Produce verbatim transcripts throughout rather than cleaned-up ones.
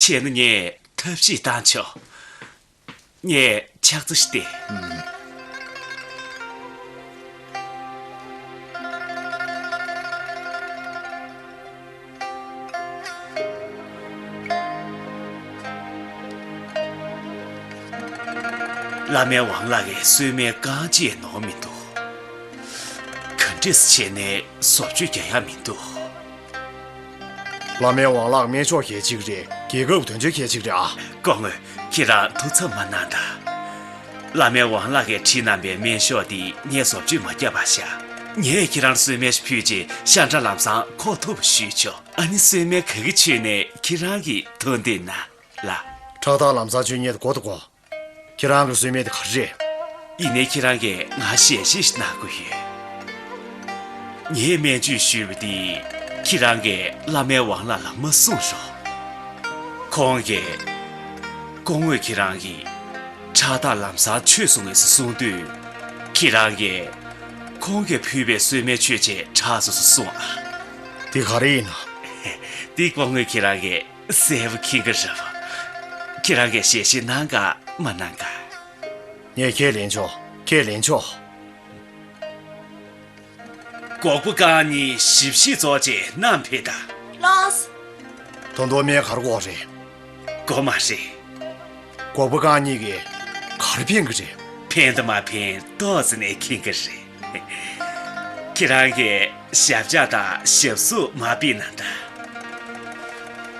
བྱས་ན་ངས་ཐབས་ཤེས་བཏང་ཆོག་ངས་ཕྱག་འཚལ་ཞིག་སྟེ། ཨུམ། བླ་མའི་ཝང་ལགས་ཀྱིས་གསོལ་སྨན་རྐང་གཅིག་ནོར་མི་འདུག་ག་འདྲས་བྱས་ནས་བཟོ་བཅོས་རྒྱག་ཡ་མི་འདུག་བླ་མའི་ཝང་ལགས་སྨན་མཆོག་གལ་ཆེ་གི་རེད། རྒྱལ་ཁབ་དོན་ཆེན་གལ་ཆེ་གི་རེད་ཨ། སྐུ་ངོ། ཁྱེད་རང་ཐུགས་འཚབ་མ་གནང་དང་། བླ་མའི་ཝང་ལགས་ཀྱིས་ཁྲིད་གནང་པའི་སྨན་ཤོག་འདི་ངས་བཟོ་བཅོས་མ་བརྒྱབ་པ་བཞག་ངས་ཁྱེད་རང་ལ་གསོལ་སྨན་ཞིག་ཕུལ་རྗེས་ཤ་ཁྲག་ལམ་སང་འཁོར་ཐུབ་པ་ཞུས་ཆོག་ཨ་ནི་གསོལ་སྨན་ག་གི་མཆོད་ནས་ཁྱེད་རང་གིས་ཐུགས་འདོད་གནང་ལ། ཁྲག་རྟགས་ལམ་སང་མཆོད་མཁན་དེ་གོ་དང་གོ། ཁྱེད་རང་གི་གསོལ་སྨན་དེ་ག་རེ་རེད། ཡིན་ནའི་ཁྱེད་རང་གིས་ང་ཞལ་བཞེས་ཤིག་གནང་དགོས་ཡོད། ངས་སྨན་བཅོས་ཞུས་པ་འདི་ཁྱེད་རང་གིས་བླ་མའི་ཝང་ལགས་ལ་མ་གསུངས་རོགས། ཁོང་གིས། སྐུ་ངོས་ཁྱེད་རང་གིས་ཁྲག་རྟགས་ལམ་སང་ཆོད་སོང་ངས་གསུངས་དུས། ཁྱེད་རང་གིས་ཁོང་གིས་ཕུལ་བའི་གསོལ་སྨན་མཆོད་བྱས་དྲག་སོང་གསུངས་ཨ། དེ་ག་རེ་ཡིན་ན། དེ་སྐུ་ངོས་ཁྱེད་རང་གིས་གསལ་པོ་མཁྱེན་གྱི་རེད་བ། ཁྱེད་རང་གིས་ཞལ་བཞེས་གནང་ག་མ་གནང་ག་ངས་ཁས་ལེན་ཆོག་ཁས་ལེན་ཆོག་སྒོག་པ་རྐང་གཉིས་ཞིབ་ཞིབ་བཙོས་བྱས་བསྣམས་ཕེབས་དང་། ལགས་སོ། ད་དུང་སྨན་ག་རེ་དགོས་རེད། དགོས་མ་རེད། སྒོག་པ་རྐང་གཉིས་ཀྱིས་ག་རེ་ཕན་གྱི་རེད། ཕན་དང་མ་ཕན་ཏོག་ཙམ་ནས་མཁྱེན་གྱི་རེད། ཁྱེད་རང་གིས་ཞབས་བཅགས་དང་ཞབས་བསུ་མ་ཕུལ་ན་འདྲ།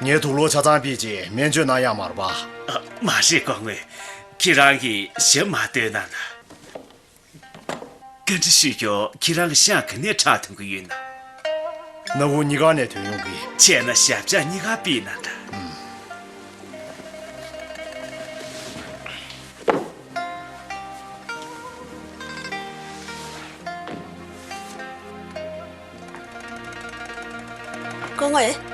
ངས་དུག་ལོག་ཆ་ཚང་ཕུད་བྱས་སྨན་བཅོས་གནང་ཡག་མ་རེད་པ། ཨ། མ་རེད་སྐུ་ངོ། ཁྱེད་རང་གིས་ཞབས་མ་བཏོད་ན་འདྲ། བཀའ་འདྲི་ཞུ་རྒྱུ། ཁྱེད་རང་གི་ཤངས་ག་ནས་ཁྲག་ཐོན་གྱི་ཡོད་ན། སྣ་བུག་གཉིས་ཀ་ནས་ཐོན་ཡོང་གི། བྱས་ན་ཞབས་བཅགས་གཉིས་ཀ་ཕུལ་ན་འདྲ། ཨུམ། སྐུ་ངོ།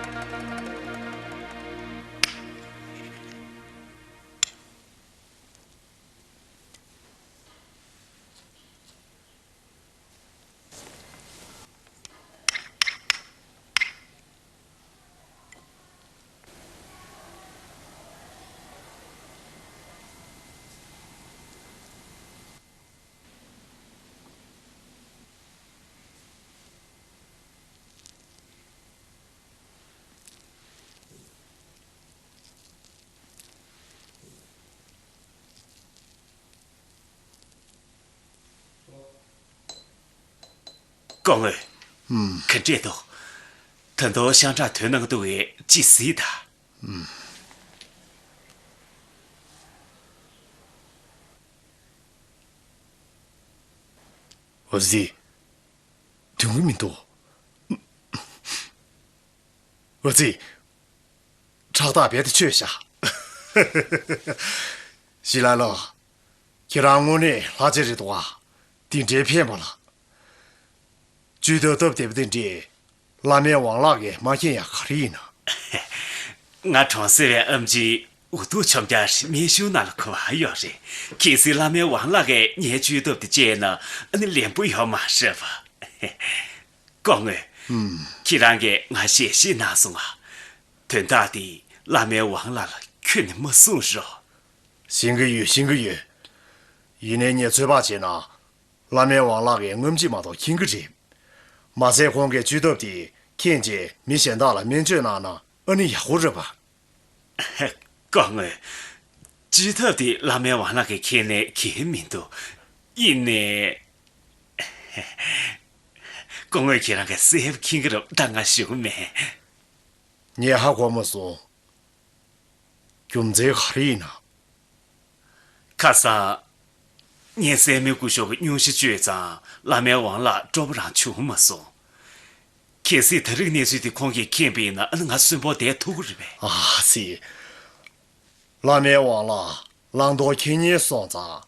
སྐུ་ངོ། ཨུམ། ག་འདྲས་འདུག་ད་དུང་ཤངས་ཁྲག་ཐོན་གནང་གི་འདུག་གས་ཅིག་གཟིགས་དང་། ཨུམ། འོ་ཙི། ཐོན་གྱི་མི་འདུག་འོ་ཙི། ཁྲག་རྟགས་རྦད་དེ་ཆོད་ཤག་ཞི་ལ་ལོ། ཁྱེད་རང་དངོས་གནས་ལྷ་རྗེ་རེད་འདུག་ག་དེ་འདྲའི་ཕན་པ་ལ། བཅོས་ཐབས་སྟབས་བདེ་པོ་དེ་འདྲས་བླ་མའི་ཝང་ལགས་ཀྱིས་མ་མཁྱེན་ཡག་ག་རེ་ཡིན་ན། ང་གྲོང་གསེབ་པའི་ཨེམ་ཆི་འུ་ཐུག་ཆོམ་རྒྱག་རེད། སྨན་གཞུང་ནང་ལ་གོ་བ་ཡོད་རེད། གལ་སྲིད་བླ་མའི་ཝང་ལགས་ཀྱིས་ངའི་བཅོས་ཐབས་དེ་བྱས་ན་ཨ་ནི་ལན་པོ་ཡོད་མ་རེད་པ། སྐུ་ངོ། ཨུམ། ཁྱེད་རང་གིས་ང་ཞལ་བཞེས་གནང་སོང་ང་། དོན་དག་དེ་བླ་མའི་ཝང་ལགས་ལ་ཁྱོན་ནས་མ་གསུངས་རོགས། ཤེས་ཀྱི་ཡོད། ཤེས་ཀྱི་ཡོད། ཡིན་ནའི་ངས་ཚོད་དཔག་བྱས་ན། བླ་མའི་ཝང་ལགས་ཀྱིས་སྔོན་གྱི་མ་གཏོགས་མཁྱེན་གྱི་རེད། མ་ཟད་ཁོང་གིས་བཅོས་ཐབས་དེ་མཁྱེན་རྗེས་མི་གཞན་དག་ལ་སྨན་བཅོས་གནང་ན་ཨ་ནི་ཡག་པོ་རེད་པ། སྐུ་ངོ། བཅོས་ཐབས་དེ་བླ་མའི་ཝང་ལགས་ཀྱིས་མཁྱེན་ནས་འགལ་མི་འདུག་ཡིན་ནའི། སྐུ་ངོ་ཁྱེད་རང་གིས་གསལ་པོ་མཁྱེན་གྱི་རེད་པ། ད་ང་ཞུ་གི་མེད། ངས་ཧ་གོ་མ་སོང་། རྒྱུ་མཚན་ག་རེ་ཡིན་ན། ཁ་སང་། ངས་སྲས་མོའི་སྐུ་ཞབས་ཀྱི་སྙུང་གཞི་བཅོས་ཙང་བླ་མའི་ཝང་ལགས་སྤྲོ་པོ་རང་བྱུང་མ་སོང་། གལ་སྲིད་ད་རེས་གནས་ཚུལ་དེ་ཁོང་གིས་མཁྱེན་པ་ཡིན་ན་ཨ་ནི་ང་གསོན་པོ་བསྡད་ཐུབ་ཀྱི་རེད་པས། ཨ་ཙི། བླ་མའི་ཝང་ལགས་བླང་དོར་མཁྱེན་ཉེན་སོང་ཙང་།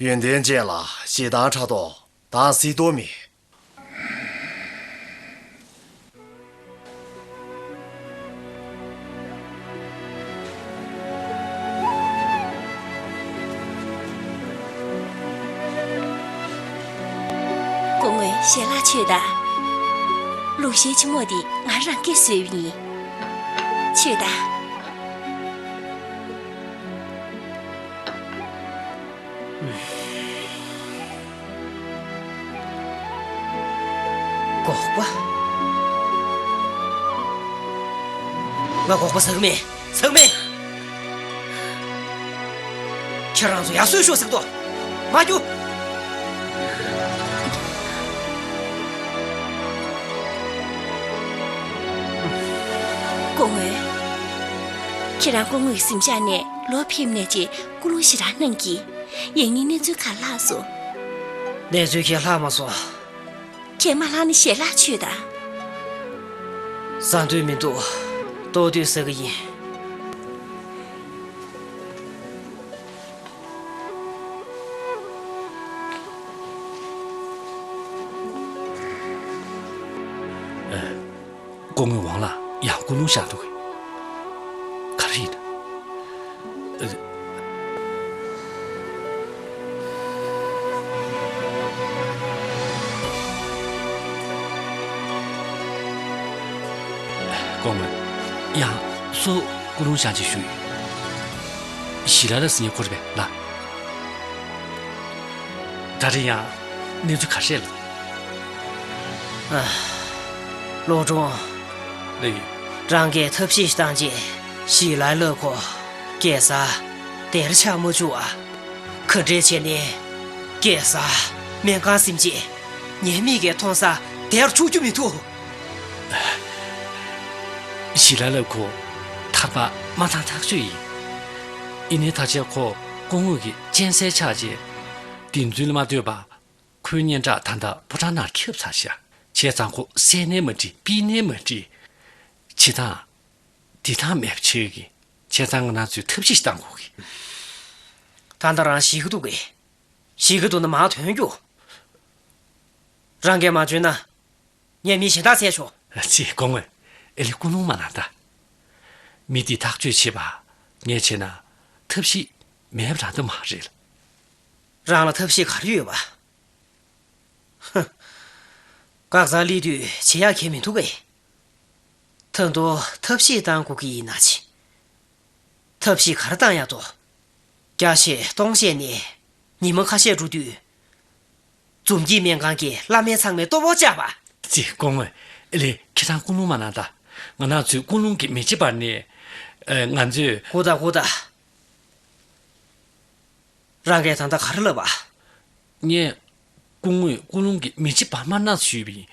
ཡོན་ཏན་ཅན་ལ་ཞེ་སྡང་ཕྲག་དོག་དང་སྲིད་དོགས་མེད། སྐུ་ངོ་ཞལ་ལག་མཆོད་དང་། ལུག་ཤའི་ཕྱེ་མོག་འདི་ང་རང་གིས་བཟོས་པ་ཡིན། མཆོད་དང་། འགོག་པ། ང་འགོག་པ་ཟ་གི་མེད། ཟ་གི་མེད། ཁྱེད་རང་ཚོ་ཡར་སོན་ཤོག་ཟེར་གི་འདུག་མར་རྒྱུགས། སྐུ་ངོ། ཁྱེད་རང་སྐུ་ངོ་ཡི་གཟིམ་ཤག་ནས་ལོག་ཕེབས་ནས་ཀྱི་སྐུ་རླུང་ཞེ་དྲག་སྣང་གི། ཡང་སྙིང་གནས་ཚུལ་ག་ལྷག་སོང་། གནས་ཚུལ་ག་ལྷག་མ་སོང་། ཁྱེད་མ་ལྷག་ནི་ཞལ་ལག་མཆོད་དང་། ཟ་འདོད་མི་འདུག་ལྟོ་དུས་ཟ་གི་ཡིན། ཨ། སྐུ་ངོ་ཝང་ལགས་ཡང་སྐུ་རླུང་ཤར་འདུག་གས། ག་རེ་ཡིན་ན། ཨ། སྐུ་ངོ་ཡང་སུ་སྐུ་རླུང་ཤར་ཅེས་ཞུས་ཡོད། ཞི་ལ་ལ་ཟེར་མཁན་ཁོ་རེད་པས་ལགས། ད་རེས་ཡང་གནས་ཚུལ་ག་རེ་རེད་ལགས། ཨ། བློ་གྲོང་། ལགས་ཡིན། རང་གིས་ཐབས་ཤེས་བཏང་རྗེས་ཞི་ལ་ལ་ཁོ་རྒྱལ་ས་དེར་ཆགས་མ་བཅུག་ཨ། ག་འདྲས་བྱས་ནས་རྒྱལ་ས་སྨན་ཁང་ཟིན་རྗེས་ཉེས་མེད་ཀྱི་མཐོང་ས་དེར་འཁྱོག་རྒྱུ་མི་འདུག་ཞི་ལ་ལ་ཁོ་ཐར་པ་མ་བཏང་ཐག་ཆོད་ཡིན། ཡིན་ནའི་ད་ཆ་ཁོ་སྐུ་ངོ་གི་གཅན་གཟན་ཆགས་རྗེས་བདེན་རྫུན་ལ་མ་ལྟོས་པར། ཁོའི་སྙན་གྲགས་ད་ལྟ་ཕོ་བྲང་ནང་ཁྱབ་ཚར་ཤག་བྱས་ཙང་ཁོ་བསད་ནའི་མ་འགྲིག་པིས་ནའི་མ་འགྲིག་བྱེད་སྟངས་འདི་དང་མེད་པ་བྱེད་ཀྱི། བྱས་ཙང་ང་རང་ཚོས་ཐབས་ཤེས་ཤིག་བཏང་དགོས་ཀྱི། ད་ལྟ་རང་ཞེད་ཀྱི་འདུག་གས། ཞེད་ཀྱི་འདུག་ན་མར་ཐོན་རྒྱུགས། རང་གིས་མ་འཇོན་ན། ངས་མི་གཞན་དག་བཙལ་ཆོག་ཅེས་སྐུ་ངོ་ཨེ་ལི་སྐུ་རླུང་མ་གནང་ད། མི་འདི་ཐག་གཅོད་བྱེད་པ་ངས་བྱས་ན་ཐབས་ཤེས་མེད་པ་རང་ད་མ་རེད། རང་ལ་ཐབས་ཤེས་ག་རེ་ཡོད་པ། ཧ། བཀག་ཚར་སླེབས་དུས་བྱེད་ཡག་གང་ཡང་མི་འདུག་གས། ད་དུང་ཐབས་ཤེས་བཏང་དགོས་ཀྱི་ཡིན་ན་ཅི། ཐབས་ཤེས་ག་རེ་བཏང་ཡག་འདུག་བརྒྱ་བཤད་སྟོང་བཤད་ནས་ཉི་མ་ཁ་ཤས་འགྲོ་དུས། འཛོམས་སྐྱིད་སྨན་ཁང་གི་བླ་སྨན་ཚང་མས་ལྟོ་ཕོག་བཅག་པ། ཅེས་སྐུ་ངོ་ཨེ་ལི་ཁྱེད་རང་སྐུ་རླུང་མ་གནང་ད། ང་རང་ཚོའི་སྐུ་རླུང་གིས་མི་བྱེད་པར་ནི། ཨ། ང་ཚོས། ཧུ་ད་ཧུ་ད། རང་གིས་ད་ལྟ་ག་རེ་ལབ་པ། ངས་སྐུ་ངོས་སྐུ་རླུང་གིས་མི་བྱེད་པར་མ་གནང་ཞུས་པ་ཡིན།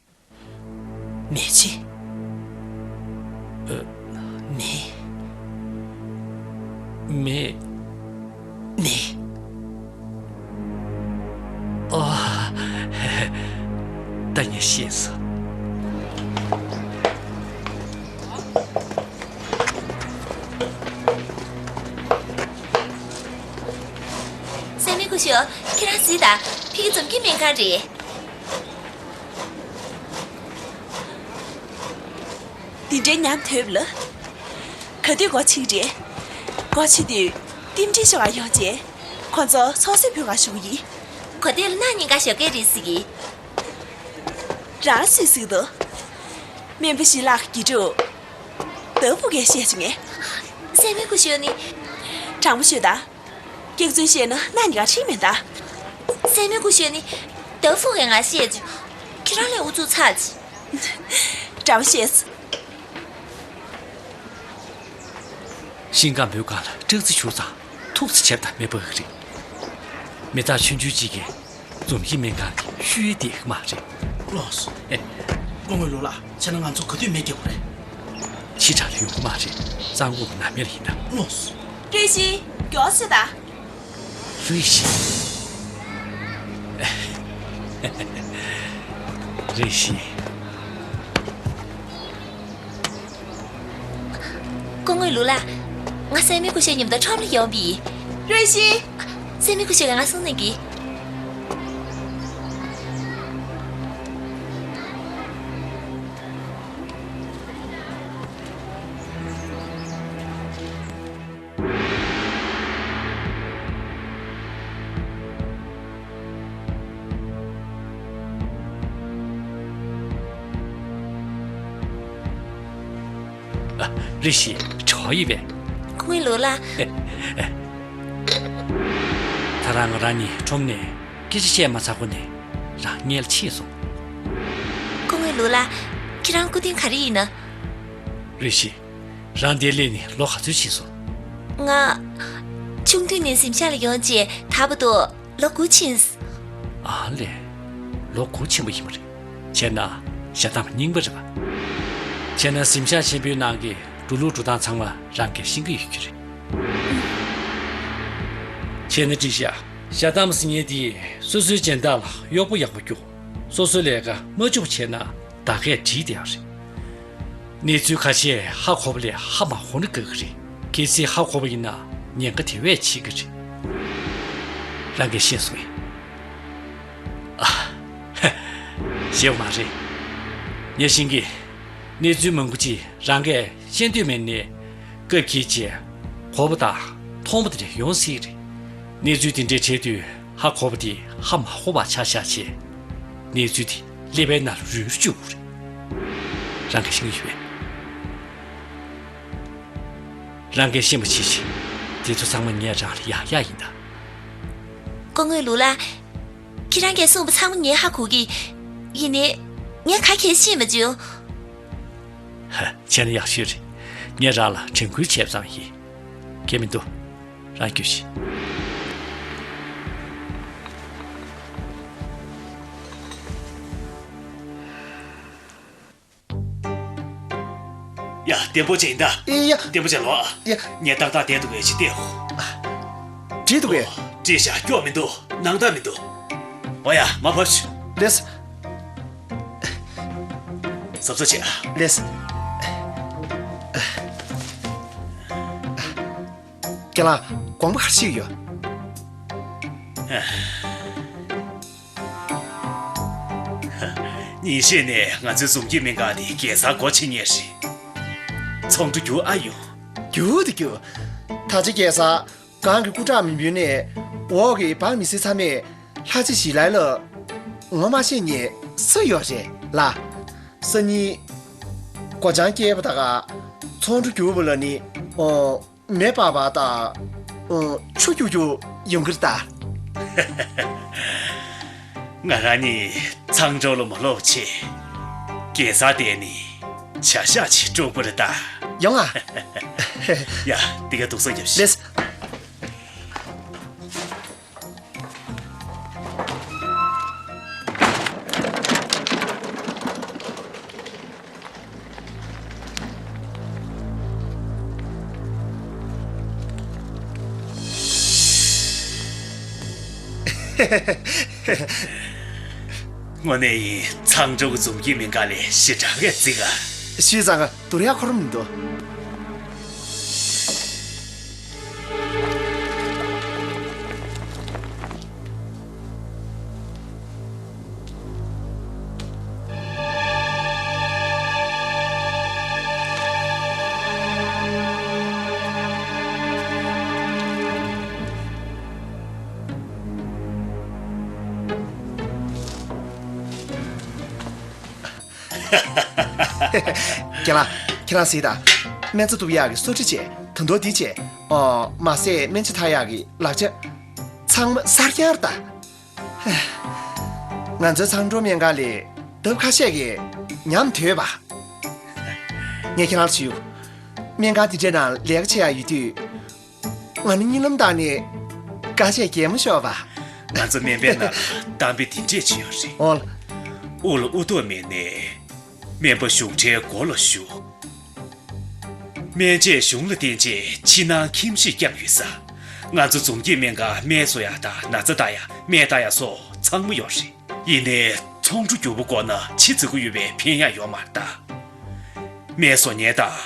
མི་བྱེད། ཨ། མི། མི། མི། ཨ། ད་ངས་ཤེས་སོང་། སྲས་མོ་སྐུ་ཞབས། ཁྱེད་རང་གཟིགས་དང་། ཕ་གི་འཛོམས་སྐྱིད་སྨན་ཁང་རེད། འདི་འདྲའི་ཉམས་དོད་ལ། ག་དུས་སྒོ་ཕྱེ་གི་རེད། སྒོ་ཕྱེ་དུས་རྟེན་འབྲེལ་ཞུ་གར་ཡོང་རྗེས། ཁོང་ཚོ་ཚོགས་གསོག་ཕུལ་གར་ཞུ་གི་ཡིན། གོ་ཐོས་ལ་གནངས་ཉིན་ཀ་ཞོགས་ཀས་རེད་ཟེར་གི། རང་སུས་གཟིགས་འདུག་སྨན་པ་ཞི་ལགས་ཀྱི་དགེ་ཕྲུག་ཏ་ཕུ་གིས་བཤད་བྱུང་ངས། སྲས་མོ་སྐུ་ཞབས་ནི། དྲང་པོ་ཤོད་དང་། སྐྱག་རྫུན་བཤད་ན་གནངས་ཉིན་ཀ་ཁྲིད་མེད་ད། སྲས་མོ་སྐུ་ཞབས་ནི། ཏ་ཕུ་གིས་ང་བཤད་བྱུང་། ཁྱེད་རང་ལས་ཨུ་ཚུགས་ཚ་ཅིག་དྲང་པོ་བཤད་སོང་། ཤིང་སྒམ་པོའི་སྒང་ལ་སྐྲག་རྩི་བྱུགས་ཙང་ཐུག་རྩི་བྱས་པ་དང་མེད་པ་ཨེ་རེད། མི་ཐག་ཆུང་ཆུང་གཅིག་གིས་འཛོམས་སྐྱིད་སྨན་ཁང་གི་ཤུལ་ཡུལ་བསྡད་ཀྱི་མ་རེད། ལགས་སོ། ཨེ། སྐུ་ངོ་ལུ་ལགས། བྱས་ན་ང་ཚོ་ག་དུས་མེ་རྒྱག་དགོས་རེད། ཕྱི་དྲགས་ལ་ཡོང་གི་མ་རེད། གཙང་པོ་གི་ནང་མི་ལ་ཡིན་ད། ལགས་སོ། རེ་ཞིག་མགྱོགས་སེ་ད། རེ་ཞིག་རེ་ཞིག་སྐུ་ངོ་ལུ་ལགས། ང་སྲས་མོ་སྐུ་ཞབས་མཉམ་དུ་ཁྲོམ་ལ་ཡོང་བ་ཡིན། རེ་ཞིག་སྲས་མོ་སྐུ་ཞབས་ཀྱིས་ང་གསུང་གནང་གི། ཨ། རེ་ཞིག་གྲོགས་ཡིན་པས། སྐུ་ངོ་ལུ་ལགས། ད་རང་ང་རང་གཉིས་ཁྲོམ་ནས་སྐད་ཆ་བཤད་མ་ཚར་གོང་ནས་རང་སྔོན་ལ་ཕྱིན་སོང་། སྐུ་ངོ་ལུའུ་ལགས། ཁྱེད་རང་སྐུ་དྲིན་ག་རེ་ཡིན་ན། རེ་ཞིག་རང་འདིར་སླེབས་ནས་ལོ་ག་ཚོད་ཕྱིན་སོང་། ང་ཆུང་དུས་ནས་གཟིམ་ཤག་ལ་ཡོང་རྗེས་ད་བར་དུ་ལོ་དགུ་ཕྱིན། ཨ་ལས། ལོ་དགུ་ཕྱིན་པ་ཡིན་པ་རེད། བྱས་ན་ཞྭ་དམ་རྙིང་པ་རེད་པ། བྱས་ན་གཟིམ་ཤག་ཆེན་པོའི་ནང་གི་འགྲོ་ལུགས་འགྲོ་སྟངས་ཚང་མ་རང་གིས་ཤེས་ཀྱི་ཡོད་རྒྱུ་རེད། བྱས་ན་འགྲིག་ཤག་ཞྭ་དམ་ཟེར་མཁན་དེ་སོ་སོའི་སྦྱིན་བདག་ལ་གཡོག་པོ་ཡག་པོ་རྒྱུགས། སོ་སོའི་ལས་ཀ་མ་བཅུག་པ་བྱས་ན་བདག་གིས་བྲིས་བསྡད་ཡོད་རེད། གནས་ཚུལ་ཁ་ཤས་ཧ་གོ་བ་ལས་ཧ་མ་གོ་ན་དགའ་གི་རེད། གལ་སྲིད་ཧ་གོ་བ་ཡིན་ན་ཉེན་ཁ་དེ་བས་ཆེ་གི་རེད། རང་གིས་ཤེས་སོང་ངས། ཨ། ཤེས་པ་མ་རེད། ངས་ཤེས་ཀྱི། གནས་ཚུལ་མང་པོ་ཅིག་རང་གིས་ཤེས་འདོད་མེད་ནའི་སྐབས་འཁེལ་རྗེས་གོ་བ་དང་མཐོང་བ་དེ་འདྲ་ཡོང་སྲིད་རེད། གནས་ཚུལ་དེ་འདྲའི་འཕྲད་དུས་ཧ་གོ་བ་དེ་ཧ་མ་གོ་བ་ཆ་བཞག་བྱས། གནས་ཚུལ་དེ་ཀླད་པའི་ནང་རུལ་བཅུག་རེད། རང་གིས་ཤེས་ཀྱི་ཡོད་པས། རང་གིས་ཤེས་པ་བྱེད་ཤིག་དེ་ཚོ་ཚང་མ་ངས་རང་ལ་ཡང་ཡག་ཡིན་ད། སྐུ་ངོ་ལུའུ་ལགས། ཁྱེད་རང་གིས་གསུངས་པ་ཚང་མ་ངས་ཧ་གོ་གི། ཡིན་ནའི། ངས་ག་གེ་ཤེས་མ་བྱུང་། ཧ། བྱས་ན་ཡག་ཤོས་རེད། ངས་རང་ལ་དྲན་སྐུལ་བྱས་པ་ཙམ་ཡིན། གལ་མི་འདུག་རང་རྒྱུགས་ཤིག་ཡ། བདེ་པོ་ཅིག་ཡིན་ད། ཨེ་ཡ། བདེ་པོ་ཅིག་ལོག་ཡ། ངས་ཏག་ཏག་བསྡད་འདུག་གས་ཅིག་བལྟས་ཨོ། བྲིས་འདུག་གས། བྲིས་ཤག་སྐྱོ་མི་འདུག་ནང་ལྟ་མི་འདུག་འོ་ཡ། མ་ཕོད། ལེས། གཟབ་གཟབ་བྱེད། ལེས། ཁྱེད་ལ་དགོངས་པ་ག་རེ་ཞིག་ཡོད། ཉིན་ཤས་ནས་ང་ཚོའི་འཛོམས་སྐྱིད་སྨན་ཁང་དེ་རྒྱལ་སར་སྒོ་ཕྱེ་མཁན་རེད། ཚོང་འགྲོ་རྒྱུགས་ཨ་ཡོང་། རྒྱུགས་དེ་རྒྱུགས། ད་ཆ་རྒྱལ་སར་སྒང་གི་སྐུ་དྲག་མི་འབོད་ནས་འོག་གི་འབངས་མི་སེར་ཚང་མས་ལྷ་རྗེ་ཞི་ལའི་ལ་ངོ་མ་ཤེས་མཁན་སུ་ཡོད་རེད་ལ། སང་ཉིན་སྒོ་བྱང་སྐྱེས་པ་དག་ག་ཚོང་འགྲོ་རྒྱུགས་པ་ལ་ནི་ཨོ། མེ་སྤར་བ་དང་། ཨོ། ཆུ་རྒྱུག་རྒྱུག་ཡོང་གི་རེད་ད། ང་རང་ནི་ཚང་ཀྲོའུ་ལ་མ་ལོག་ཆེད། རྒྱལ་སར་བསྡད་ནི་བྱ་ཤག་ཅིག་དཀྲུག་པ་རེད་ད། ཡོང་ཨ། ཡ། འདི་ག་འདུག་སེ་རྒྱབ་ཤིག་ལེས། དངོས་གནས་ཡིན། ཚང་ཀྲོའུ་གི་འཛོམས་སྐྱིད་སྨན་ཁང་ལས་ཞེ་དྲག་གི་རྫིག་ག་ཞུས་ཙང་ང་བསྡུར་ཡག་ཁོ་རང་མི་འདུག་རྒན་ལགས། ཁྱེད་རང་གཟིགས་དང་། སྨན་རྩྭ་གཏུབ་ཡག་གི་སོ་ཁྲི་བྱས། ད་དུང་འདི་བྱས། ཨོ། མ་ཟད་སྨན་ཆུ་འཐག་ཡག་གི་ལག་ཆ། ཚང་མ་གསར་རྐྱང་རེད་ད། ང་ཚོའི་ཚང་ཀྲོའུ་སྨན་ཁང་ལས་ལྡབ་ཁ་ཤས་ཀྱིས་ཉམས་དོད་པ། ངས་ཁྱེད་རང་ལ་ཞུ། སྨན་ཁང་འདི་འདྲའི་ནང་ལས་ཀ་བྱེད་ཡག་ཡོད་དུས། ང་ནི་གཉིད་ལམ་བཏང་ནས་དཀའ་སྤྱད་གད་མོ་ཤོར་བ། ང་ཚོ་སྨན་པའི་ནང་ལ་གཏམ་དཔེ་འདི་འདྲས་ཅིག་ཡོད་རེད། ཨོ། དབུ་ལ་དབུ་ཏོག་མེད་ནས་སྨན་པ་བཞུགས་ཁྲལ་མགོ་ལ་བཞུགས། སྨན་བཅོས་གཞུང་ལ་བརྟེན་རྗེས་ཕྱི་ནང་ཁྱིམ་གཞིས་བསྐྱངས་ཡོད་ས། ང་ཚོ་འཛོམས་སྐྱིད་སྨན་ཁང་སྨན་གསོ་ཡག་དང་ན་ཚ་ལྟ་ཡག་སྨན་ལྟ་ཡག་སོགས་ཚང་མ་ཡོད་རེད། ཡིན་ནའི་ཚོང་འགྲོ་རྒྱུག་པོ་བསྐོར་ན་ཕྱི་ཚེ་གུ་ཡོད་པའི་ཕན་ཡག་ཡོད་མ་རེད་ད། སྨན་གསོ་མཁན་དང་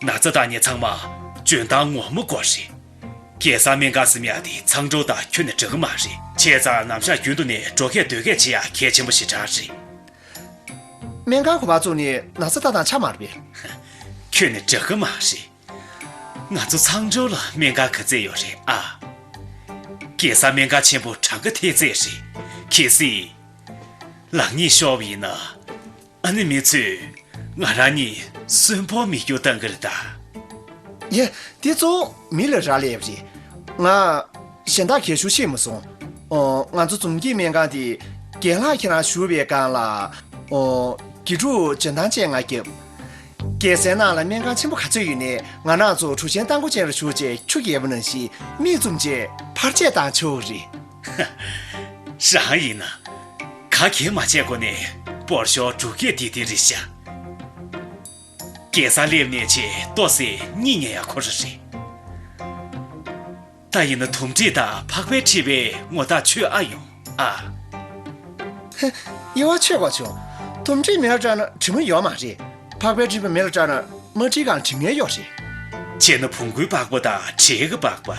ན་ཚ་ལྟ་མཁན་ཚང་མ་འཇོན་ཐང་ངོ་མ་དགོས་རེད། རྒྱལ་སར་སྨན་ཁང་ཟེར་ཡག་དེ་ཚང་ཀྲོའུ་དང་ཁྱོན་ནས་འདྲ་གི་མ་རེད། བྱས་ཙང་ནམ་ཞག་རྒྱུན་དུ་ནས་འགྲོ་སྐྱོད་སྡོད་སྐྱོད་བྱེད་ཡག་གལ་ཆེན་པོ་ཞེ་དྲག་རེད། སྨན་ཁང་གོ་བ་བཙུགས་ནས་ན་ཚ་ལྟ་སྟངས་ཆ་མ་རེད་པས། ཁྱོན་ནས་འདྲ་གི་མ་རེད། ང་ཚོ་ཚང་ཀྲོའུ་ལ་སྨན་ཁང་ག་ཚད་ཡོད་རེད་ཨ། རྒྱལ་སར་སྨན་ཁང་ཆེན་པོ་གྲངས་ཀ་ཐེབས་ཚད་རེད། གལ་སྲིད་ལག་གཉིས་ཤོར་བ་ཡིན་ན། ཨ་ནི་མི་ཚོས་ང་རང་གཉིས་གསོན་པོ་མི་སྐྱོ་བཏང་གི་རེད་ད། ཡ། དེ་གཙོ་བོ་མི་ལ་རག་ལས་པ་རེད། ང་ གཞན་དག་གས་ཞུ་ཤེས་མ་སོང་། ཨོ། ང་ཚོ་འཛོམས་སྐྱིད་སྨན་ཁང་དེ་རྒན་ལགས་ཁྱེད་རང་བཞུགས་པའི་སྒང་ལ། ཨོ། དགེ་ཕྲུག་འཇོན་ཐང་ཅན་ལྔ་བརྒྱབ། རྒྱལ་སའི་ནང་ལ་སྨན་ཁང་ཆེན་པོ་ག་ཚོད་ཡོད་ནའི་ང་རང་ཚོ་གྲུ་ཆེན་རྟ་མགོ་ཅན་ལ་བཞུགས་བྱས་ཆུ་རྐྱལ་པོ་ནང་བཞིན་མིག་བཙུམ་བྱས་ཕར་ཆེར་བཏང་ཆོག་གི་རེད། རང་ཡིན་ན་ག་གེ་མ་བྱས་གོ་ནས་སྤོར་ཤོག་གྲུ་རྐྱལ་དེ་དེ་རེད་ཤག་རྒྱལ་སར་སླེབས་ནས་ཆེ་ལྟོ་ཟས་གཉིད་ཉལ་ཡག་ཁོ་རང་རེད། ད་ཡིན་ན་དོམ་དྲེད་དང་ཕག་པའི་མཁྲིས་པའི་ངོ་རྟགས་ཆོད་ཨ་ཡོང་ཨ། ཧེ། དབྱེ་བ་ཆོད་དགོས་བྱུང་། དོམ་དྲེད་མེ་ལ་སྤྲད་ན་དྲི་མ་ཡོད་མ་རེད། ཕག་པའི་མཁྲིས་པ་མེ་ལ་སྤྲད་ན་དམར་མཁྲིས་སྒང་དྲི་ངན་ཡོད་རེད། བྱས་ན་བོང་གུའི་པགས་པ་དང་དྲེད་ཀྱི་པགས་པ།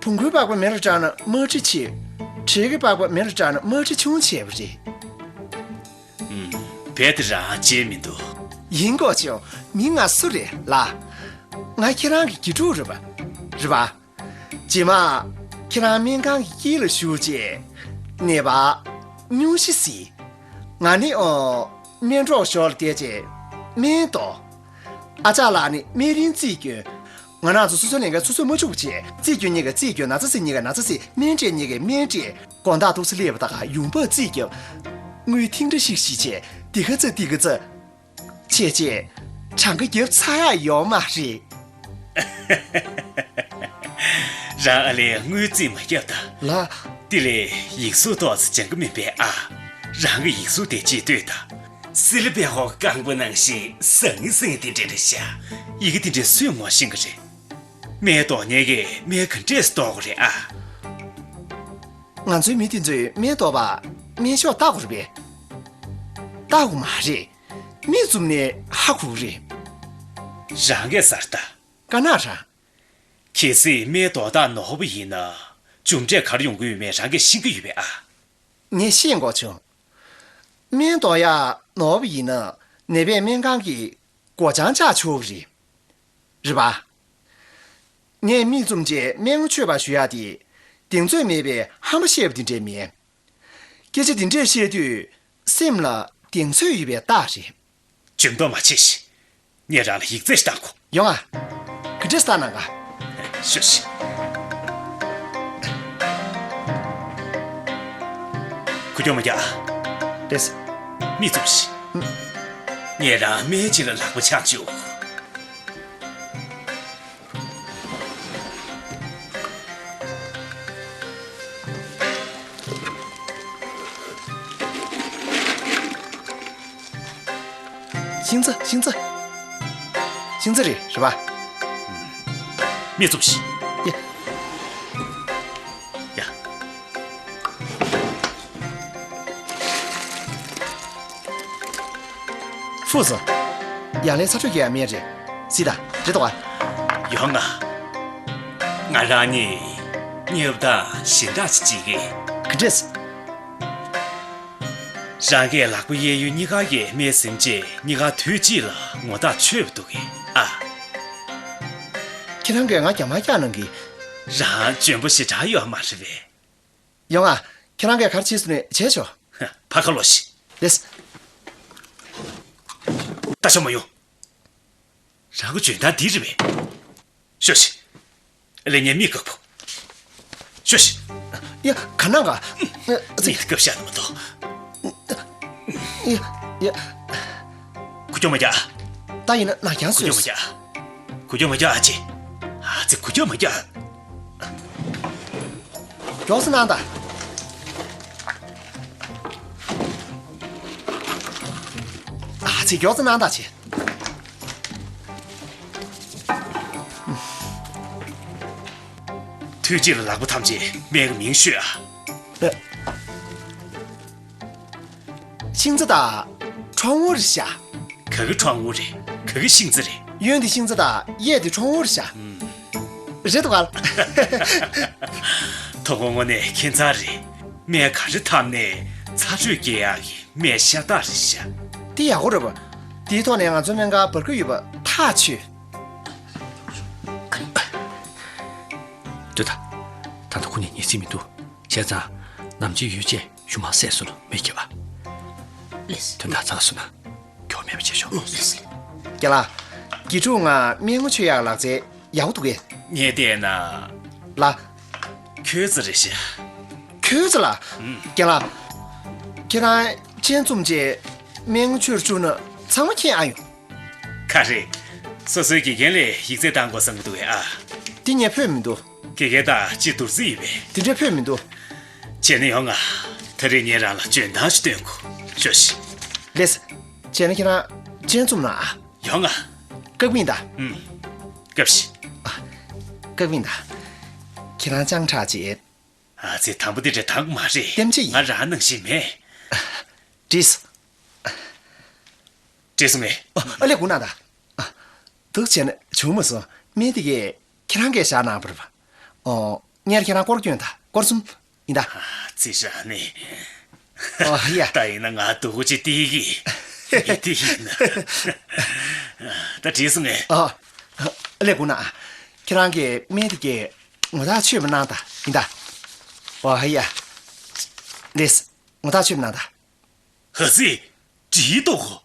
བོང་གུའི་པགས་པ་མེ་ལ་སྤྲད་ན་དམར་མཁྲིས་ཆེ། དྲེད་ཀྱི་པགས་པ་མེ་ལ་སྤྲད་ན་དམར་མཁྲིས་ཆུང་ཆེ་བ་རེད། ཨུམ། རྦད་དེ་རང་བརྗེད་མི་འདུག་ཡིན་དགོས་བྱུང་། མི་ང་སུ་རེད་ལ། ང་ཁྱེད་རང་གི་དགེ་ཕྲུག་རེད་པ། རེད་པ། རྗེས་མ། ཁྱེད་རང་སྨན་ཁང་གི་དཀྱིལ་ལ་བཞུགས་རྗེས། ནད་པ། སྙུང་གཞི་གཟིགས། ང་ནི་ཨོ། སྨན་གྲོགས་ཞོར་ལ་བསྡད་རྗེས། སྨན་ལྟོ། ཨ་ཅག་ལགས་ནི་སྨན་རིན་རྩིས་སྐྱོན། ང་རང་ཚོ་སོ་སོའི་ལས་འགན་སོ་སོས་མ་འཆུག་པ་བྱས། རྩིས་སྐྱོན་གཉིས་ཀ་རྩིས་སྐྱོན། ན་ཚ་སེལ་གཉིས་ཀ་ན་ཚ་སེལ། སྨན་སྤྲད་གཉིས་ཀ་སྨན་སྤྲད། དགོང་དག་ཐུག་ས་སླེབས་པ་དང་ཡོང་འབབ་རྩིས་བརྒྱབ། དངུལ་ཐེངས་འདྲ་ཞིག་བཞེས་བྱས། འདི་ག་ཚ་འདི་ག་ཚ། བྱས་བྱས། གྲངས་ཀ་བརྒྱབ་ཚར་ཡག་ཡོད་མ་རེད། རང་ཨ་ལས་དངུལ་རྩིས་མ་བརྒྱབ་ད། ལ། དེ་ལས་ཡིག་གཟུགས་ཏོག་ཙམ་སྦྱང་གི་མིན་པས་ཨ། རང་གི་ཡིག་གཟུགས་དེ་ཅིག་ལྟོས་དང་། སི་ལི་པའི་ཧོ་རྐང་པ་ནང་བཞིན་ཟང་ངེ་ཟིང་ངེ་དེ་འདྲ་རེད་ཤག་ཡི་གེ་དེ་འདྲ་སུས་ངོ་ཤེས་ཀྱི་རེད། སྨན་འདོགས་མཁན་གྱིས་སྨན་ག་འདྲས་འདོགས་དགོས་རེད་ཨ། ང་ཚོའི་མི་དེ་ཚོས་སྨན་འདོགས་པ། སྨན་ཤོག་ལྟ་དགོས་རེད་པས། ལྟ་དགོས་མ་རེད། མིག་བཙུམ་ནས་ཧ་གོ་གི་རེད། རང་གིས་གསར་ལྟ། དཀར་ནག་རང་། གལ་སྲིད་སྨན་འདོགས་སྟངས་ནོར་བ་ཡིན་ན། རྒྱུ་འབྲས་ག་རེ་ཡོང་གི་ཡོད་མེད་རང་གིས་ཤེས་ཀྱི་ཡོད་པས་ཨ། ངས་ཤེས་དགོས་བྱུང་། སྨན་འདོགས་ཡག་ནོར་བ་ཡིན་ན་ནད་པས་སྨན་ཁང་གི་སྒོ་བྱང་བཅག་ཆོག་གི་རེད། རེད་པ། ངས་མིག་བཙུམ་བྱས་སྨན་ངོ་ཆོད་པ་ཞུ་ཡག་དེ། གདེང་ཚོད་མེད་པའི་ཧམ་པ་བཤད་པ་དེ་འདྲས་མིན། སྐད་ཆ་དེ་འདྲས་བཤད་དུས་སེམས་ལ་གདེང་ཚོད་ཡོད་པའི་རྟགས་རེད། འཇོན་མདོག་མ་བྱེད་ཤིག་ངས་རང་ལ་ཡིག་ཚད་ཞིག་བཏང་གོ། ཡོང་ཨ། ག་འདྲས་བཏང་གནང་ག་ཤོད་ཤིག་ཁུ་སྐྱོ་མ་རྒྱག་རེད། མིག་བཙུམ་ཤིག་ངས་རང་སྨན་ཅིག་ལ་ལག་པ་འཆང་བཅུག་ཤིང་རྩ། ཤིང་རྩ། ཤིང་རྩ་རེད། རེད་པ། མིག་བཙུམ་ཤིག་ཡ། ཡ། ཧྥུ་ཙི། ཡང་ལན་ཚ་དྲོད་སྐྱེ་ཡག་སྨན་རེད། གཟིགས་དང་། རེད་དོ་ག་ཡོང་ང་། ང་རང་གཉིས་མཉམ་དུ་ཞེ་དྲག་ཅིག་བྱེད་ཀྱི། ག་འདྲས། རང་གིས་ལག་པ་གཡས་གཡོན་གཉིས་ཀ་གི་སྨན་ཟིན་རྗེས་གཉིས་ཀ་དུས་གཅིག་ལ་ངོ་རྟགས་ཆོད་པ་འདུག་གི་ཨ། ཁྱེད་རང་གིས་ང་རྒྱ་མར་བཀྱག་གནང་གི། རང་འཇོན་པོ་ཞེ་དྲག་ཡོད་མ་རེད་པས། ཡོང་ཨ། ཁྱེད་རང་གིས་ག་རེ་བྱེད་སོང་ནས་བྱས་ཆོག་ཕར་ཁ་ལོག་ཤིག་ལེས། ད་ཤོག་མ་ཡོང་། རང་གི་འཇོན་ཐང་འདི་རེད་པས། ཤོག་ཤིག་ལས་ངའི་མིག་བཀག་པོ། ཤོག་ཤིག་ཡ། ག་ནང་ག་ཚེ། མིག་བཀབ་ཤ་ན་མ་གཏོགས། ཡ། ཡ། ཁུ་སྐྱོ་མ་རྒྱག་ད་ཡིན་ན་ནག་རྐྱང་ཁུ་སྐྱོ་མ་བཟོས། རྒྱག་ཁུ་སྐྱོ་མ་རྒྱག་ཨ་ཅེ། ཨ་ཙི། ཁུ་སྐྱོ་མ་རྒྱག་མགྱོགས་སེ་གནང་དང་། ཨ་ཙི། མགྱོགས་སེ་གནང་དང་ཅེ། དུས་གཅིག་ལ་ལག་པ་ཐམས་ཅད་སྨན་གྱི་མིང་ཤོད་ཨ། ཨ། ཤིང་རྩ་དང་ཁྲོམ་བུ་རེད་ཤག་ག་གི་ཁྲོམ་བུ་རེད། ག་གི་ཤིང་རྩ་རེད། གཡོན་དེ་ཤིང་རྩ་དང་གཡས་དེ་ཁྲོམ་བུ་རེད་ཤག་ཨུམ། རེད་འདུག་ག་དོ་དགོང་དངོས་གནས་ཁྱད་མཚར་རེད། སྨན་ག་རེ་འཐབ་ནས་ཚ་དྲོད་སྐྱེ་ཡག་གི་སྨན་ཤ་སྟག་རེད་ཤག་དེ་ཡག་པོ་རེད་པ། དེའི་ཐོག་ནས་ང་ཚོའི་སྨན་ཁང་འབར་གྱི་ཡོད་པ་ཐག་ཆོད། ལྟོས་དང་། ད་ལྟ་ཁོ་གཉིས་ཉལ་སྲིད་མི་འདུག་བྱས་ཙང་ནམ་ཕྱེད་ཡོལ་བྱས་གཞུག་མ་བསད་སོང་ན་མི་སྐྱིད་པ། ལེས། དོན་དག་ཚང་སོང་ན་གྱོང་མེད་པ་བྱེད་ཤོག་ལེས། རྒན་ལགས། དགེ་ཕྲུག་ང་སྨན་ངོ་ཆོད་ཡག་ལག་རྩལ་ཡག་པོ་འདུག་གས། ངས་བལྟས་ན། ལགས། ཁྱོད་ཚོ་རེད་ཤག་ཁྱོད་ཚོ་ལ། རྒན་ལགས། ཁྱེད་རང་སྤྱན་བཙུམ་བྱས་སྨན་ཆུར་བཅུག་ན་ཚང་མ་མཁྱེན་ཨ་ཡོང་། ག་རེ། སོ་སོའི་དགེ་རྒན་ལ་ཡིག་ཚད་བཏང་དགོས་བསམ་གྱི་འདུག་གས་ཨ། འདི་ངས་ཕོད་མི་འདུག་དགེ་རྒན་དང་སྤྱི་བསྡུར་རྩིས་ཡོད་པས། དེ་འདྲས་ཕོད་མི་འདུག་བྱས་ན་ཡོང་ང་། ད་རེས་ངས་རང་ལ་འཇོན་ཐང་ཞིག་སྟོན་དགོས། ཤོག་ཤིག་ལེས། བྱས་ན་ཁྱེད་རང་སྤྱན་བཙུམ་ན་ཨ། ཡོང་ང་། བཀག་མིན་ད། ཨུམ། སྐབས་ཤིག་བཀག་མིན་ད། ཁྱེད་རང་སྤྱང་དྲགས་བྱེད། ཨ་ཙི། དང་པོ་འདི་འདྲ་དང་མ་རེད། ལྟེམ་ཅི་ཡིན། ང་རང་ནང་བཞིན་མེད། བྲིས། བྲིས་སོང་ངས། ཨ་ཨ་ལས་སྒུག་གནང་ད། ཨ། འདུག་བྱས་ན་བྱུང་མ་སོང་། སྨན་དེ་གས་ཁྱེད་རང་གིས་བཞག་གནང་བ་རེད་པ། ཨོ། ངས་ཁྱེད་རང་སྐོར་སྐྱོན་ད། སྐོར་གསུམ་ཡིན་ད། ཨ་ཙི་རང་ནི། ཨོ་ཡ། ད་ཡིན་ན་ང་སྡུག་གུ་ཅིག་སྟེར་གི། མི་དེ་ཡིན་ན། ད་བྲིས་སོང་ངས། ཨ་ཨ་ལས་སྒུག་གནང་། ཁྱེད་རང་གིས་སྨན་དེ་གས་ངོ་ཐག་ཆོད་པ་གནང་ད། ཡིན་ད། ཨོ་ཡ། ལེས། ངོ་ཐག་ཆོད་པ་གནང་ད། ཨ་ཙི། བྲིས་འདུག་གོ།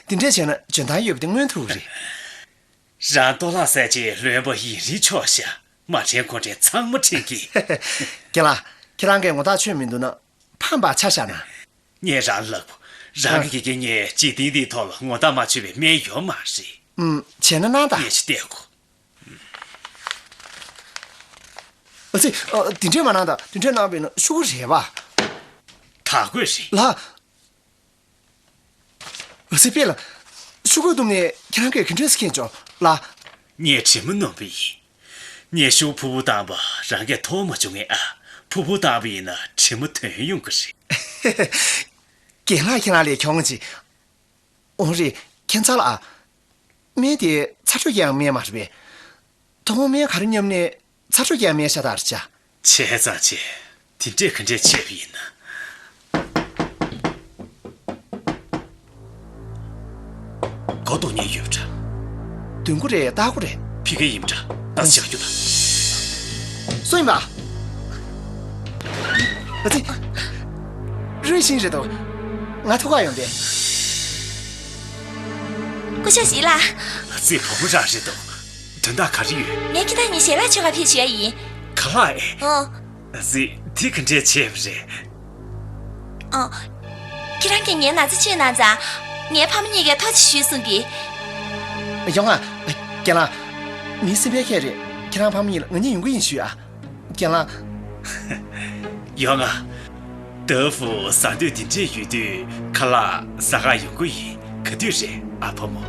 དེ་འདྲས་བྱས་ན་འཇོན་ཐང་ཡོད་པ་དེ་མངོན་ཐུབ་རེད། རང་ལྟོ་བརླག་ཟེར་གྱི་ལོན་པོ་ཡིན་རིན་ཆོག་ཤག་མ་དྲན་ཁོ་དྲན་ཚང་མ་དྲན་གི། རྒན་ལགས། ཁྱེད་རང་གིས་ངོ་ཐག་ཆོད་མི་འདུག་ན་ཕམ་པ་ཆ་བཞག་ན། ངས་རང་ལབ། རང་གི་དགེ་རྒན་ངས་འཇིག་རྟེན་འདིའི་ཐོག་ལ་ངོ་ཐག་མ་ཆོད་པའི་སྨན་ཡོད་མ་རེད། ཨུམ། བྱས་ན་གནང་ད། ངས་ཅི་བལྟས་གོ། ཨ་ཙི། ཨ། དེ་འདྲས་མ་གནང་ད། དེ་འདྲས་གནང་བས་ན་ཤོག་གུ་རེད་པ། དར་གོས་རེད། ལགས། ཨ་ཙི། དཔེ་ལ། ཤོག་གུ་བཏུམས་ནས་ཁྱེད་རང་གིས་ག་འདྲས་སེ་མཁྱེན་ཆོག་ལགས། ངས་དྲི་མ་སྣོམ་པ་ཡིན། ངས་ཤོག་གུ་ཕུར་བུ་བཏང་བ་རང་གིས་མཐོང་མ་བྱུང་ངས་ཨ། ཕུར་བུ་བཏང་བ་ཡིན་ན་དྲི་མ་ཐོན་ཡོང་གི་རེད། རྒན་ལགས། ཁྱེད་རང་ལས་གྱོང་ཅིག་འོང་རེད། ཁྱད་མཚར་ལ་ཨ། སྨན་དེ་ཚ་དྲོད་ཀྱི་སྨན་མ་རེད་པས། དོ་དགོང་སྨན་ག་རེ་མཉམ་ནས་ཚ་དྲོད་ཀྱི་སྨན་ཤ་སྟག་རེད་བྱ། བྱས་ཙང་བྱས། དེ་འདྲས་ག་འདྲས་བྱས་པ་ཡིན་ན། སྒོ་རྡུང་མཁན་ཡོད་པ་འདྲ། མདུན་སྒོ་རེད། ལྟག་སྒོ་རེད། ཕ་གི་ཡིན་པ་འདྲ། ད་ཆ་རྒྱུ་ད། སུ་ཡིན་པ། ཨ་ཙི། རུས་ཤིང་རེད་དོ། ང་ཐུག་ག་ཡོང་དེ། སྐུ་ཞབས་ཞིག་ལ། ཨ་ཙི། བུ་མོ་རང་རེད་དོ། དོན་དག་ག་རེ་ཡོད། ངས་ཁྱེད་རང་གཉིས་ཞལ་ལག་མཆོད་ག་ཕེབས་ཞུ་ཡ་ཡིན། ག་ལ་ཨེ། ཨོ། ཨ་ཙི། དེ་ག་འདྲས་བྱས་པ་རེད། ཨོ། ཁྱེད་རང་གིས་ངའི་ན་ཚ་བཅོས་གནང་ཙང་། ངའི་ཕ་མ་གཉིས་ཀས་ཐུགས་རྗེ་ཆེ་ཞུ་གསུང་གི། ཡོང་ང་། རྒན་ལགས། མི་སེམས་པ་མཁས་རེད། ཁྱེད་རང་ཕ་མ་གཉིས་ལ་ང་གཉིས་ཡོང་གི་ཡིན་ཞུས་ཨ། རྒན་ལགས། ཡོང་ང་། ཏཱ་ཧྥུ་གཟའ་སྟོད་འདི་འདྲས་ཡོད་དུས་ཁ་ལག་ཟ་གར་ཡོང་གི་ཡིན། ག་དུས་རེད་ཨ་བུ་མོ།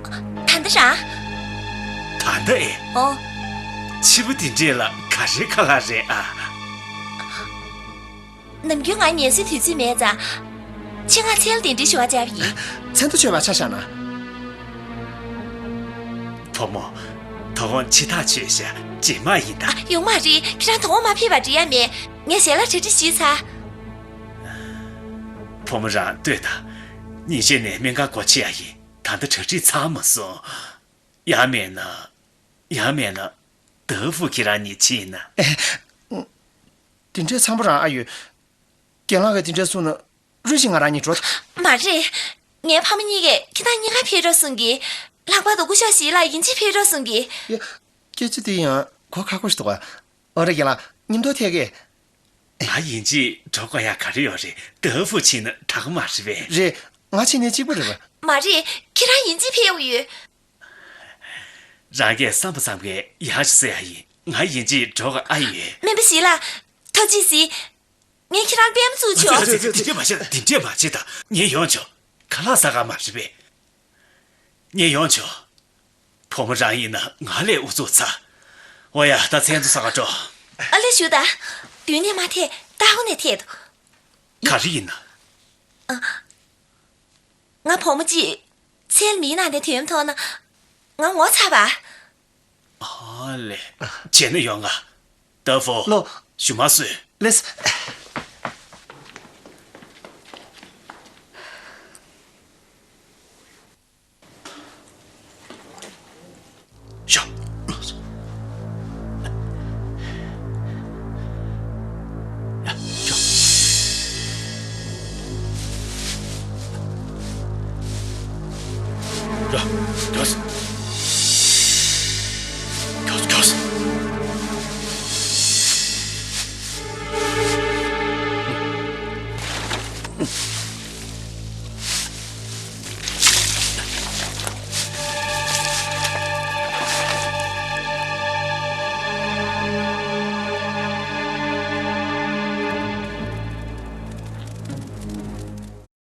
ད་ལྟ་རང་། ད་ལྟ་ཨེ། ཨོ། ཕྱི་པོ་འདི་འདྲས་ལ་ག་རེ་ཁ་ལག་རེད་ཨ། ནམ་རྒྱུན་ང་ངལ་གསོའི་དུས་ཚོད་མེད་ཙང་། ཆེད་མངགས་མཚན་ལ་གདན་འདྲེན་ཞུ་བར་བཅར་བ་ཡིན། མཚན་ཐོ་མཆོད་པ་ཆ་བཞག་ན། བུ་མོ། དོ་དགོང་ཕྱི་ཐག་ཆོད་ཤག་རྗེས་མ་ཡིན་ད། ཨ། ཡོང་མ་རེད། ཁྱེད་རང་དོ་དགོང་མ་ཕེབས་པ་འགྲིག་ཡ་མེད། ངས་ཞལ་ལག་གྲ་སྒྲིག་ཞུས་ཚར། བུ་མོ་རང་ལྟོས་དང་། ཉིན་ཤས་ནས་སྨན་ཁང་སྒོ་ཕྱེ་ཡ་ཡིན། ད་ལྟ་གྲ་སྒྲིག་ཚར་མ་སོང་། ཡང་མེད་ན། ཡང་མེད་ན། ཏཱ་ཧྥུ་ཁྱེད་རང་གཉིས་ཕྱིན་ན། དེ་འདྲའི་འཚམ་པོ་རང་ཨ་ཡོད། རྒན་ལགས་ཀྱིས་དེ་འདྲ་གསུངས་ན་རུས་ཤིང་ང་རང་གཉིས་འགྲོ། མ་རེད། ངའི་ཕ་མ་གཉིས་ཀས་ཁྱེད་རང་གཉིས་ཀ་ཕེབས་རོགས་གསུང་གི། ལྷག་པར་དུ་སྐུ་ཞབས་ཞིག་ལ་ཡིན་གཅིག་ཕེབས་རོགས་གསུང་གི། ཡ། སྐད་ཆ་དེ་ཡང་གོ་ཁག་པོ་ཞིག་འདུག་ག་ཨོ་རེད། རྒན་ལགས། མཉམ་དུ་ཐད་ཀས། ང་ཡིན་གཅིག་འགྲོ་དགོས་ཡ་ག་རེ་ཡོད་རེད། ཏཱ་ཧྥུ་ཕྱིན་ན་དྲག་གི་མ་རེད་པས། རེད། ང་ཕྱིན་ནས་གཅིག་པ་རེད་པ། མ་རེད། ཁྱེད་རང་ཡིན་གཅིག་ཕེབས་ཡོད། རང་གིས་བསམ་པ་ཙམ་གྱིས་ཡག་ཅིག་བཟོ་ཡ་ཡིན། ང་ཡིན་གཅིག་འགྲོ་གི་ཨ་ཡོད། སྨན་པ་ཞིག་ལ། ཐུགས་རྗེ་གཟིགས། ངས་ཁྱེད་རང་པད་མ་བཙུགས་ཆོག་ཨ་ཙི། ཨ་ཙི། དེ་འདྲས་མ་བྱེད། དེ་འདྲས་མ་བྱེད་ད། ངས་ཡོང་ཆོག་ག་ལ་ཟ་ག་མ་རེད་པས། ངས་ཡོང་ཆོག་བུ་མོ་རང་ཡིན་ན་ང་ལས་ཨུ་ཚུགས་ཚ། འོ་ཡ། ད་མཚན་ཐོ་ཟ་ག་འགྲོ། ཨ་ལས་ཞུ་ད། མདུན་ནས་མ་ཐད། ལྟག་ནས་ཐད་དོ། ག་རེ་ཡིན་ན། ཨ། ང་བུ་མོ་གཅིག་མཚན་མིའི་ནང་དེ་དོན་མཐོང་ན། ང་ངོ་ཚ་བ། ཨ་ལས། བྱས་ན་ཡོང་ང་། ཏཱ་ཧྥུ། ལོ། ཞུ་མ་བཟོད། ལེས།